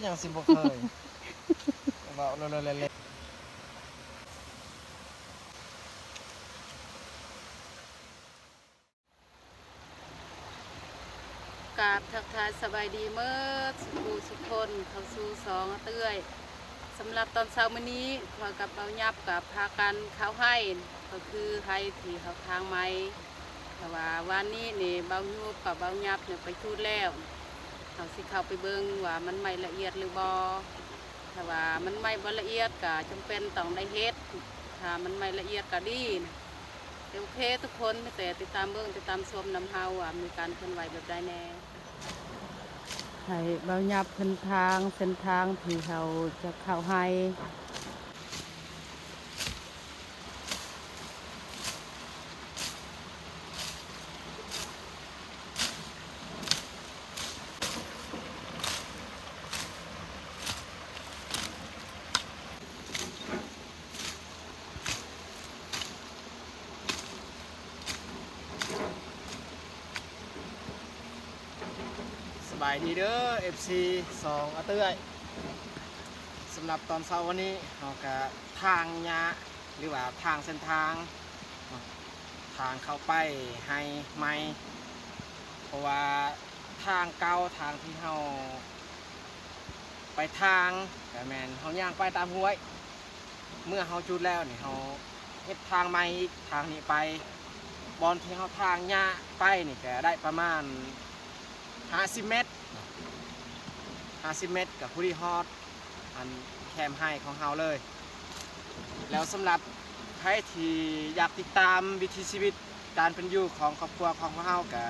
ຍັງຊິບໍ່ເຄີຍ ເວົ້າເລະເລະເລະ. ກາບທັກທາຍສະບາຍດີເໝິດສູ່ຜູ້ສູ່ຄົນ ເຂົ້າສູ່ຊ່ອງອາເອື້ອຍ. ສຳລັບຕອນເຊົ້າມື້ນີ້ ຂ້ອຍກັບເບົາຫຍັບກໍພາກັນເຂົ້າໄຮ່ ກໍຄືໄຮ່ທີ່ເຮົາຖາງໃໝ່. ແຕ່ວ່າວານນີ້ນີ້ ເບົາຫຍຸບກັບເບົາຫຍັບນີ້ໄປຈູດແລ້ວ. ເຮົາຊິເຂົ້າໄປເບິ່ງວ່າມັນໄໝ້ລະອຽດຫຼືບໍ່. ຖ້າວ່າມັນໄໝ້ບໍ່ລະອຽດກໍຈຳເປັນຕ້ອງໄດ້ເຮັດ, ຖ້າມັນໄໝ້ລະອຽດກໍດີ. ໂອເຄທຸກຄົນ ມີແຕ່ຕິດຕາມເບິ່ງ ຕິດຕາມຊົມນຳເຮົາວ່າມີການເຄື່ອນໄຫວແບບໃດແດ່. ໃຫ້ເບົາຫຍັບເພິ່ນທາງເສັ້ນທາງທີ່ເຮົາຈະເຂົ້າໄຮ່. ສະບາຍດີເດີ ເອັຟຊີ ຊ່ອງອາເອື້ອຍ. ສຳລັບຕອນເຊົ້າວັນນີ້ ເຮົາກະຖາງຫຍ້າ ຫຼືວ່າຖາງເສັ້ນທາງເນາະ ທາງເຂົ້າໄປໄຮ່ໃໝ່. ເພາະວ່າທາງເກົ່າ ທາງທີ່ເຮົາໄປຖາງ ກະແມ່ນເຮົາຍ່າງໄປຕາມຫ້ວຍ. ເມື່ອເຮົາຈູດແລ້ວນີ້ ເຮົາເຮັດທາງໃໝ່ອີກ ທາງນີ້ໄປ ບ່ອນທີ່ເຮົາຖາງຫຍ້າໄປນີ້ ກະໄດ້ປະມານຫ້າສິບແມັດ ຫ້າສິບແມັດ ກະພໍດີຮອດອັນແຄມໄຮ່ຂອງເຮົາເລີຍ. ແລ້ວສຳລັບໃຜທີ່ຢາກຕິດຕາມວິຖີຊີວິດການເປັນຢູ່ຂອງຄອບຄົວຂອງພວກເຮົາ ກະ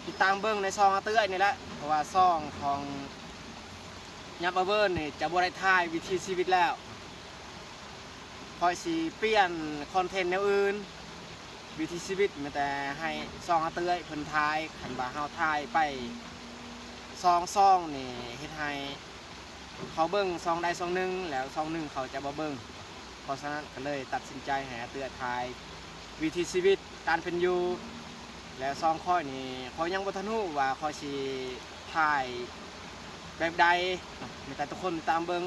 ຕິດຕາມເບິ່ງໃນຊ່ອງອາເອື້ອຍນີ້ແຫຼະ ເພາະວ່າຊ່ອງຂອງຫຍັບອາເວີນນີ້ຈະບໍ່ໄດ້ຖ່າຍວິຖີຊີວິດແລ້ວ. ຂ້ອຍຊິປ່ຽນຄອນເທັນແນວອື່ນ ວິຖີຊີວິດ ມີແຕ່ໃຫ້ຊ່ອງອາເອື້ອຍເພິ່ນຖ່າຍ. ຄັນວ່າເຮົາຖ່າຍໄປສອງຊ່ອງນີ້ ເຮັດໃຫ້ເຂົາເບິ່ງຊ່ອງໃດຊ່ອງໜຶ່ງ ແລ້ວຊ່ອງໜຶ່ງເຂົາຈະບໍ່ເບິ່ງ. ເພາະສະນັ້ນກໍເລີຍຕັດສິນໃຈໃຫ້ອາເອື້ອຍຖ່າຍວິຖີຊີວິດການເປັນຢູ່. ແລ້ວຊ່ອງຂ້ອຍນີ້ ຂ້ອຍຍັງບໍ່ທັນຮູ້ວ່າຂ້ອຍຊິຖ່າຍແບບໃດ ມີແຕ່ທຸກຄົນຕິດຕາມເບິ່ງ.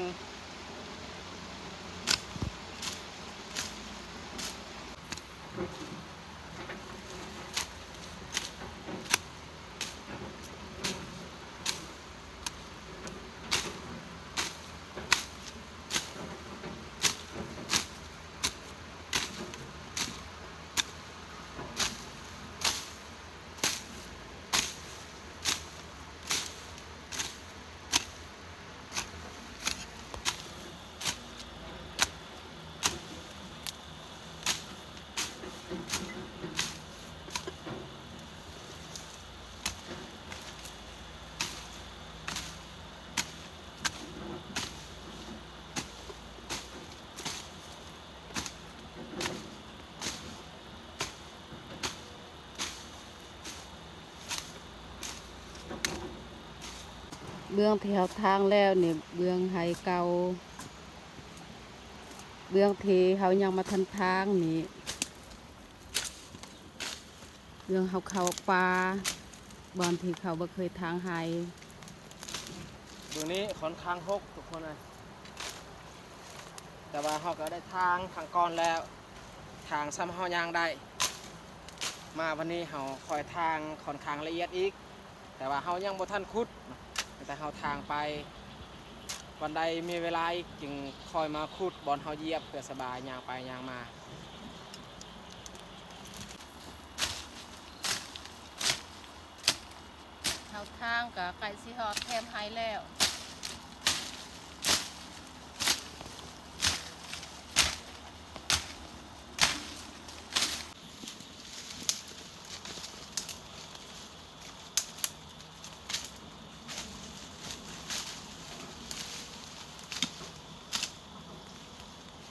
ເບື້ອງທີ່ເຮົາຖາງແລ້ວນີ້ ເບື້ອງໄຮ່ເກົ່າ, ເບື້ອງທີ່ເຮົາຍັງບໍ່ທັນຖາງນີ້ ເບື້ອງເຮົາເຂົ້າປ່າ ບ່ອນທີ່ເຂົາບໍ່ເຄີຍຖາງໄຮ່. ເບື້ອງນີ້ຂ້ອນຂ້າງຮົກທຸກຄົນເອີຍ, ແຕ່ວ່າເຮົາກໍໄດ້ຖາງຄັ້ງກ່ອນແລ້ວ, ຖາງຊ່ຳເຮົາຍ່າງໄດ້. ມາວັນນີ້ເຮົາຄ່ອຍຖາງຂ້ອນຂ້າງລະອຽດອີກ, ແຕ່ວ່າເຮົາຍັງບໍ່ທັນຂຸດ, ມີແຕ່ເຮົາຖາງໄປ, ວັນໃດມີເວລາອີກຈຶ່ງຄ່ອຍມາຂຸດບ່ອນເຮົາຢຽບ ເພື່ອສະບາຍຍ່າງໄປຍ່າງມາ. ເຮົາທາງກໍໃກ້ຊິຮອດແຄມໄຮ່ແລ້ວ.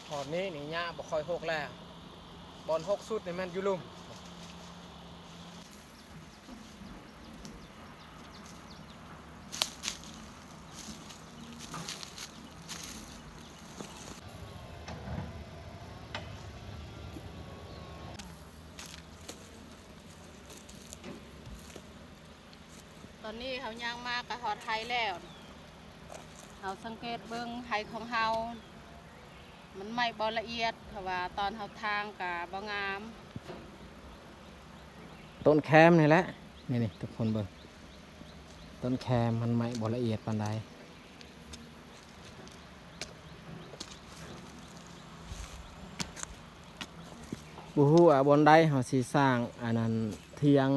ຮອດນີ້ນີ້ຫຍ້າບໍ່ຄ່ອຍຮົກແລ້ວ, ບ່ອນຮົກສຸດນີ້ແມ່ນຢູ່ລຸ່ມ. ຕອນນີ້ເຮົາຍ່າງມາກໍຮອດໄຮ່ແລ້ວ. ເຮົາສັງເກດເບິ່ງໄຮ່ຂອງເຮົາ ມັນໄໝ້ບໍ່ລະອຽດ ເພາະວ່າຕອນເຮົາຖາງກະບໍ່ງາມ. ຕົ້ນແຄມນີ້ແຫຼະ ນີ້ໆ ທຸກຄົນເບິ່ງ ຕົ້ນແຄມມັນໄໝ້ບໍ່ລະອຽດປານໃດ. ບໍ່ຮູ້ວ່າບ່ອນໃດເຮົາຊິສ້າງອັນນັ້ນ ຖຽງ.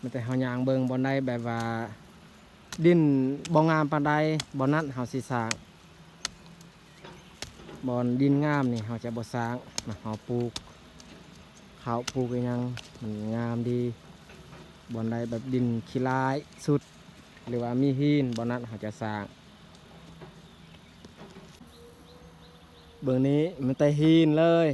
ມີແຕ່ເຮົາຍ່າງເບິ່ງບ່ອນໃດແບບວ່າດິນບໍ່ງາມປານໃດ ບ່ອນນັ້ນເຮົາຊິສ້າງ. ບ່ອນດິນງາມນີ້ເຮົາຈະບໍ່ສ້າງນະ, ເຮົາປູກເຂົ້າ ປູກອີ່ຫຍັງມັນງາມດີ. ບ່ອນໃດແບບດິນຂີ້ລ້າຍສຸດ ຫຼືວ່າມີຫີນ ບ່ອນນັ້ນເຮົາຈະສ້າງ. ເບິ່ງນີ້ ມີແຕ່ຫີນເລີຍ.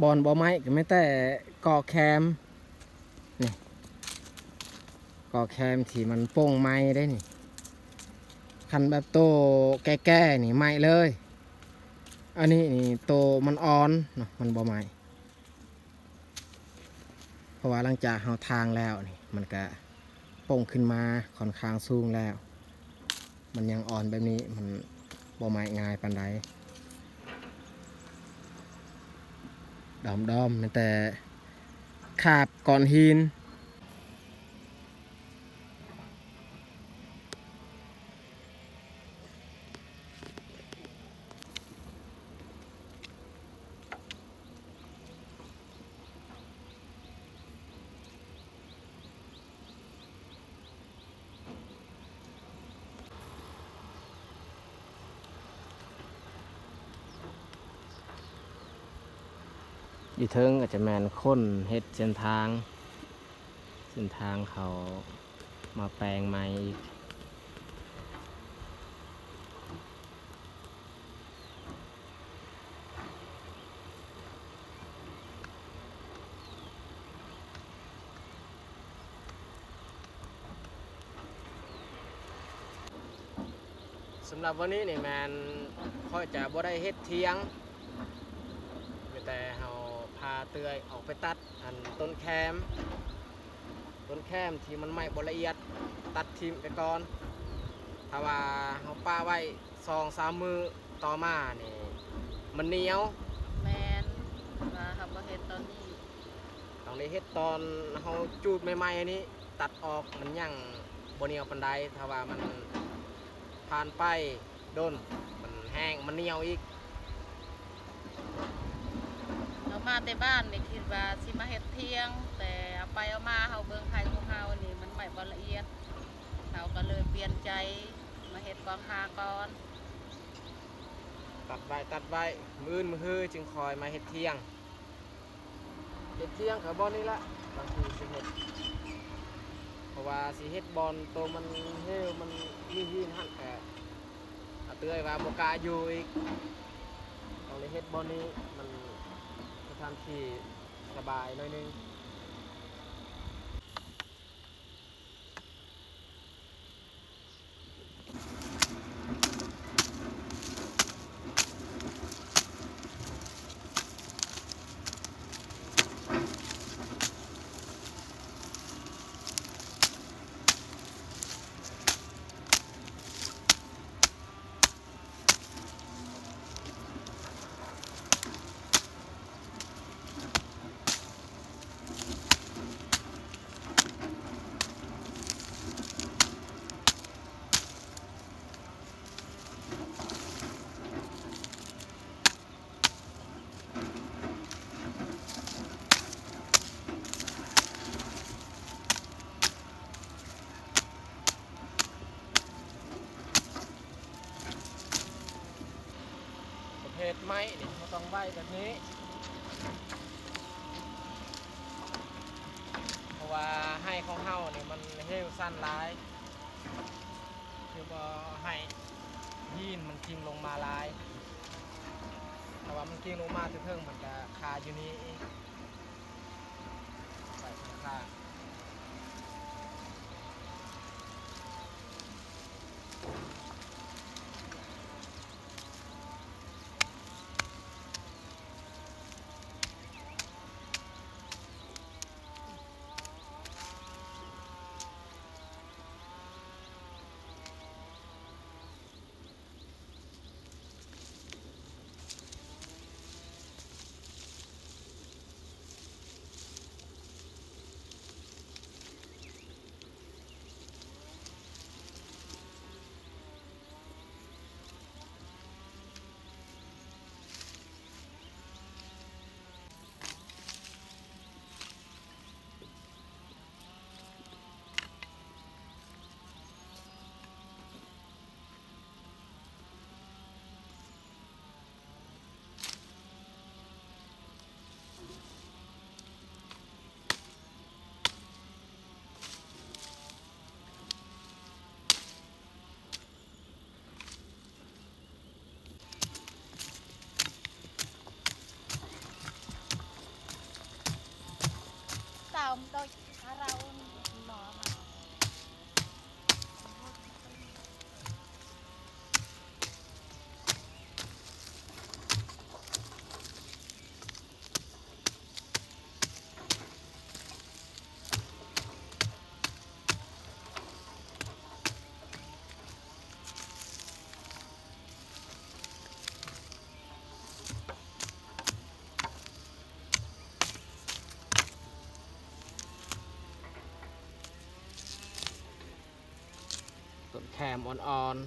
ບ່ອນບໍ່ໄໝ້ກໍມີແຕ່ກໍແຄມນີ້ ກໍແຄມທີ່ມັນປົ່ງໄໝ້ເດ້ນີ້. ຄັນແບບໂຕແກ່ໆນີ້ໄໝ້ເລີຍ. ອັນນີ້ນີ້ໂຕມັນອ່ອນເນາະ ມັນບໍ່ໄໝ້. ເພາະວ່າຫຼັງຈາກເຮົາຖາງແລ້ວນີ້ ມັນກະປົ່ງຂຶ້ນມາຂ້ອນຂ້າງສູງແລ້ວ. ມັນຍັງອ່ອນແບບນີ້ ມັນບໍ່ໄໝ້ງ່າຍປານໃດ. ດອມໆ ມີແຕ່ຄາບກ້ອນຫີນ. ຢູ່ເທິງກໍຈະແມ່ນຄົນເຮັດເສັ້ນທາງ ເສັ້ນທາງເຂົາມາແປງໃໝ່ອີກ. ສຳລັບວັນນີ້ນີ້ແມ່ນຂ້ອຍຈະບໍ່ໄດ້ເຮັດຖຽງ ມີແຕ່ເຮົາພາເອື້ອຍອອກໄປຕັດອັນຕົ້ນແຄມ ຕົ້ນແຄມທີ່ມັນໄໝ້ບໍ່ລະອຽດ ຕັດຖິ້ມໄປກ່ອນ. ຖ້າວ່າເຮົາປະໄວ້ ສອງສາມມື້ຕໍ່ມານີ້ມັນໜຽວ. ແມ່ນ ວ່າເຮົາບໍ່ເຮັດຕອນນີ້ ຕ້ອງໄດ້ເຮັດຕອນເຮົາຈູດໃໝ່ໆນີ້ ຕັດອອກ ມັນຍັງບໍ່ໜຽວປານໃດ. ຖ້າວ່າມັນຜ່ານໄປດົນ ມັນແຫ້ງ ມັນໜຽວອີກ. ເຮົາມາແຕ່ບ້ານນີ້ຄິດວ່າຊິມາເຮັດຖຽງ ແຕ່ເອົາໄປເອົາມາເຮົາເບິ່ງໄຮ່ຂອງເຮົານີ້ມັນໄໝ້ບໍ່ລະອຽດ ເຮົາກໍເລີຍປ່ຽນໃຈມາເຮັດກອງຫາກ່ອນ. ຕັດໄວ້ ຕັດໄວ້ ມື້ອື່ນມື້ຮືຈຶ່ງຄ່ອຍມາເຮັດຖຽງ. ເຮັດຖຽງກໍບ່ອນນີ້ລະ ບາງທີຊິເຮັດ ເພາະວ່າຊິເຮັດບ່ອນໂຕມັນເຫວ ມັນມີຫີນຫັ້ນ ກະອາເຕື້ອຍວ່າບໍ່ກ້າຢູ່ອີກ. ຕ້ອງໄດ້ເຮັດບ່ອນນີ້ ມັນສະຖານທີ່ສະບາຍໜ້ອຍໜຶ່ງ. ປະເພດໄມ້ນີ້ ເຮົາຕ້ອງໄວ້ແບບນີ້ ເພາະວ່າໄຮ່ຂອງເຮົານີ້ມັນເຫວຊັນຫຼາຍ. ຄື ບໍ່ໃຫ້ຫີນມັນກິ້ງລົງມາຫຼາຍ, ຖ້າວ່າມັນກິ້ງລົງມາແຕ່ເທິງ ມັນກະຄາຢູ່ນີ້ອີກ ໄປຂ້າງໆ. ຕາມໂດຍ ຕົ້ນແຄມອ່ອນໆ.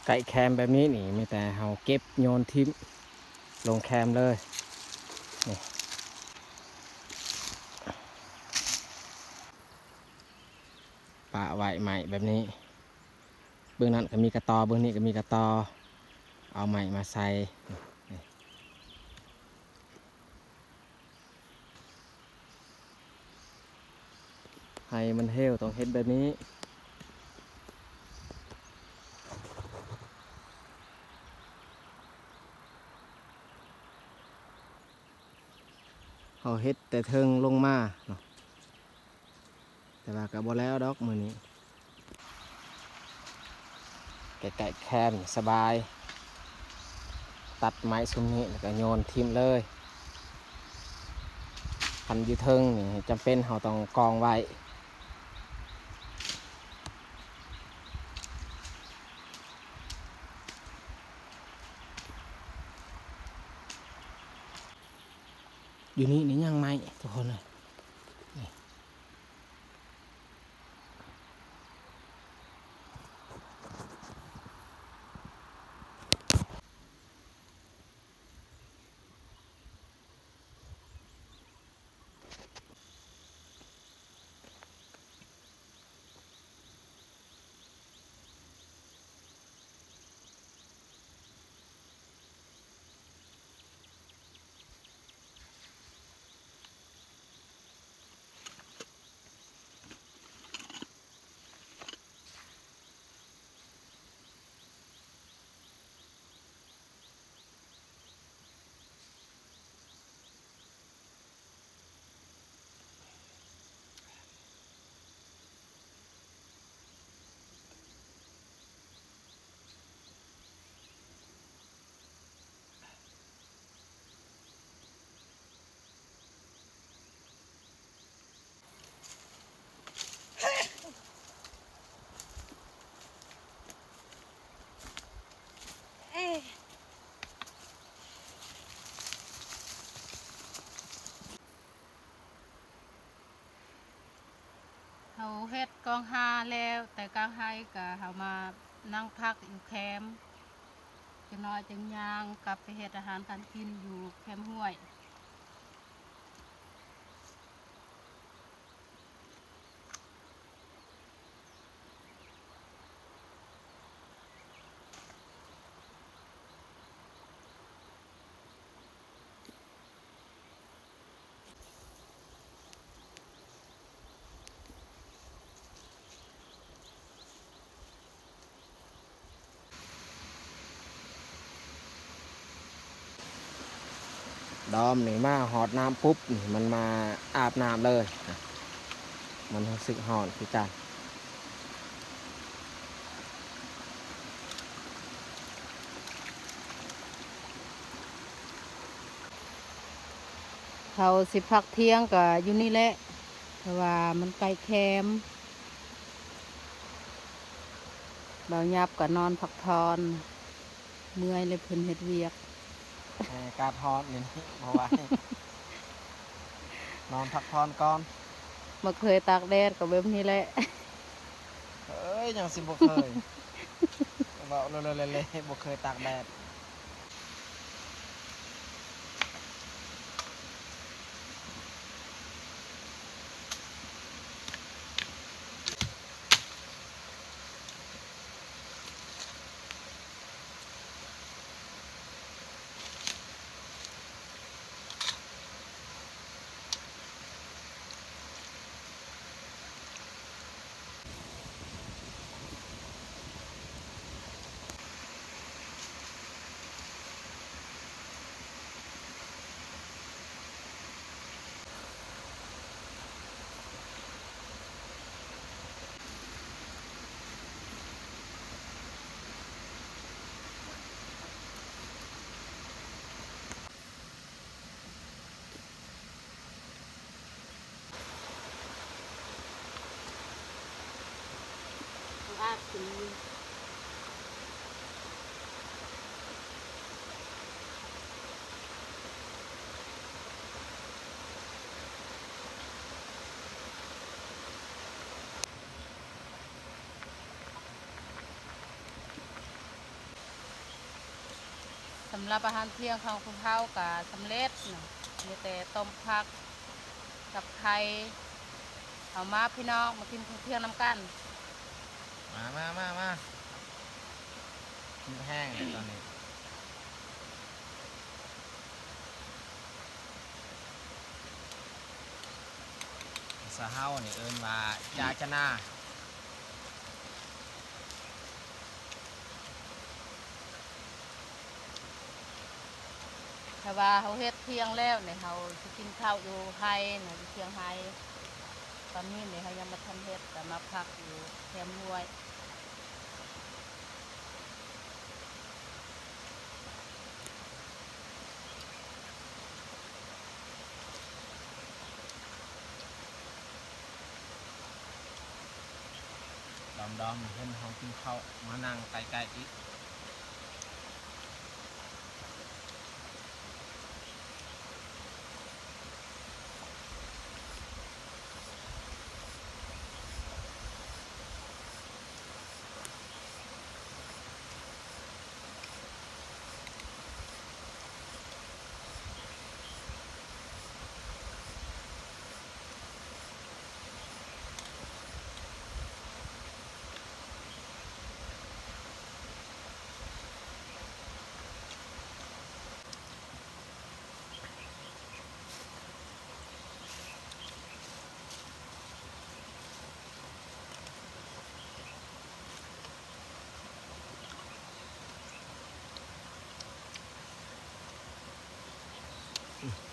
ໃກ້ແຄມແບບນີ້ນີ້ ມີແຕ່ເຮົາເກັບໂຍນຖິ້ມລົງແຄມເລີຍ ນີ້. ປະໄວ້ໄມ້ແບບນີ້. ເບື້ອງນັ້ນກໍມີກະຕໍ ເບື້ອງນີ້ກໍມີກະຕໍ ເອົາໄມ້ມາໃສ່. ໃຫ້ມັນເຫວ ຕ້ອງເຮັດແບບນີ້. ເຮົາເຮັດແຕ່ເທິງລົງມາເນາະ ແຕ່ວ່າກໍບໍ່ແລ້ວດອກມື້ນີ້. ໃກ້ໆແຄມສະບາຍ ຕັດໄມ້ຊຸມນີ້ແລ້ວກໍໂຍນຖິ້ມເລີຍ. ຄັນຢູ່ເທິງນີ້ຈຳເປັນເຮົາຕ້ອງກອງໄວ້. ຢູ່ນີ້ນີ້ຍັງໄໝ້ທຸກຄົນເອີຍ. ເຮົາເຮັດກອງຮາແລ້ວ ແຕ່ກາງໄຮ່ກະເຮົາມານັ່ງພັກຢູ່ແຄມ. ຈັກໜ້ອຍຈຶ່ງຍ່າງກັບໄປເຮັດອາຫານການກິນຢູ່ແຄມຫ້ວຍ. ດອມນີ້ມາຮອດນ້ຳປຸບນີ້ ມັນມາອາບນ້ຳເລີຍ. ມັນຮູ້ສຶກຮ້ອນຄືກັນ. ເຮົາຊິພັກທ່ຽງກໍຢູ່ນີ້ແຫຼະ ເພາະວ່າມັນໃກ້ແຄມ. ບ່າວຫຍັບກໍນອນພັກຜ່ອນ. ເມື່ອຍເລີຍ ເພິ່ນເຮັດວຽກ. ແຕ່ອາກາດຮ້ອນນີ້ບໍ່ໄຫວ ນອນພັກຜ່ອນກ່ອນ. ບໍ່ເຄີຍຕາກແດດກໍແບບນີ້ແຫຼະ. ເອີຍ ຍັງຊິບໍ່ເຄີຍ ເວົ້າເລ່ໆ ບໍ່ເຄີຍຕາກແດດ. ສຳລັບອາຫານທ່ຽງຂອງພວກເຮົາກະສຳເລັດເນາະ ມີແຕ່ຕົ້ມຜັກກັບໄຂ່. ເອົາມາພີ່ນ້ອງ ມາກິນເຂົ້າທ່ຽງນຳກັນ. ມາ ມາ ມາ ມາ ກິນແຮງແລ້ວຕອນນີ້. ພາສາເຮົານີ້ເອີ້ນວ່າຈາຈະນາ. ຖ້າວ່າເຮົາເຮັດພຽງແລ້ວນີ້ ເຮົາຊິກິນເຂົ້າຢູ່ໄຮ່ນະ ຢູ່ພຽງໄຮ່. ຕອນນີ້ນີ້ເຮົາຍັງບໍ່ທັນເຮັດ ກະມາພັກຢູ່ແຄມຫ້ວຍ. ດອມໆ ເຫັນເຮົາກິນເຂົ້າ ມານັ່ງໃກ້ໆອີກ.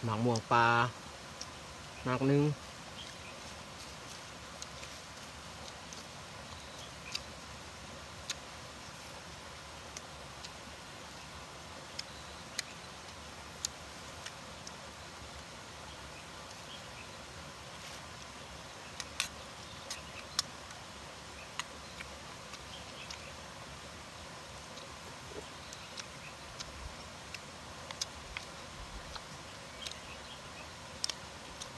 ໝາກມ່ວງປ່າໝາກໜຶ່ງ. ຊ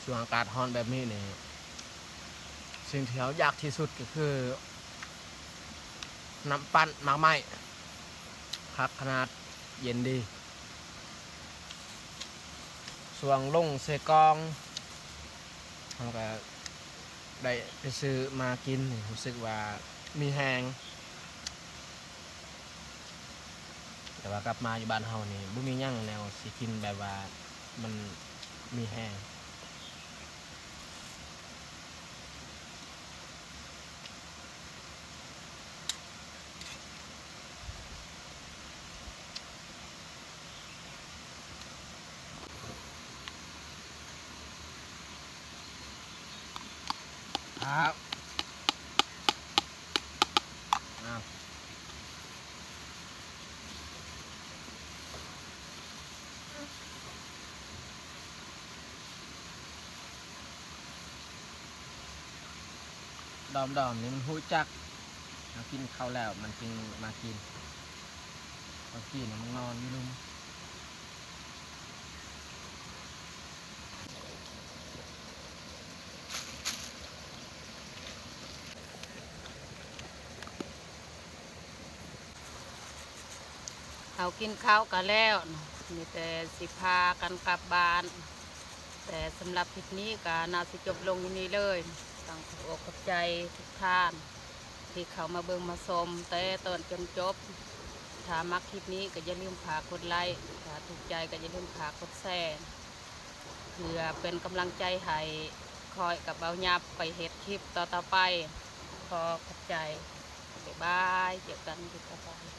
່ວງອາກາດຮ້ອນແບບນີ້ນີ້ ສິ່ງທີ່ເຮົາຢາກທີ່ສຸດກໍຄື ນ້ຳປັ່ນໝາກໄມ້ ຄັກຂະໜາດ ເຢັນດີ. ຊ່ວງລົງເຊກອງ ເຮົາກໍໄດ້ໄປຊື້ມາກິນ ຮູ້ສຶກວ່າມີແຮງ. ແຕ່ວ່າກັບມາຢູ່ບ້ານເຮົານີ້ ບໍ່ມີຫຍັງແນວຊິກິນແບບວ່າມັນມີແຮງ. ດອມໆ ນີ້ມັນຮູ້ຈັກ ເຮົາກິນເຂົ້າແລ້ວມັນຈຶ່ງມາກິນ ເມື່ອກີ້ນະມັນນອນຢູ່ລຸ່ມ. ເຮົາກິນເຂົ້າກະແລ້ວ ມີແຕ່ຊິພາກັນກັບບ້ານ. ແຕ່ສຳລັບຄລິບນີ້ກະໜ້າຊິຈົບລົງຢູ່ນີ້ເລີຍ. ຕ້ອງຂອບອົກຂອບໃຈທຸກທ່ານທີ່ເຂົ້າມາເບິ່ງມາຊົມແຕ່ຕົ້ນຈົນຈົບ. ຖ້າມັກຄລິບນີ້ກະຢ່າລືມຝາກກົດໄລ້ ຖ້າຖືກໃຈກະຢ່າລືມຝາກກົດແຊ ເພື່ອເປັນກຳລັງໃຈໃຫ້ຂ້ອຍກັບເບົາຫຍັບໄປເຮັດຄລິບຕໍ່ໆໄປ. ຂໍຂອບໃຈ. ບາຍບາຍ. ເຈີກັນຄລິບຕໍ່ໄປ.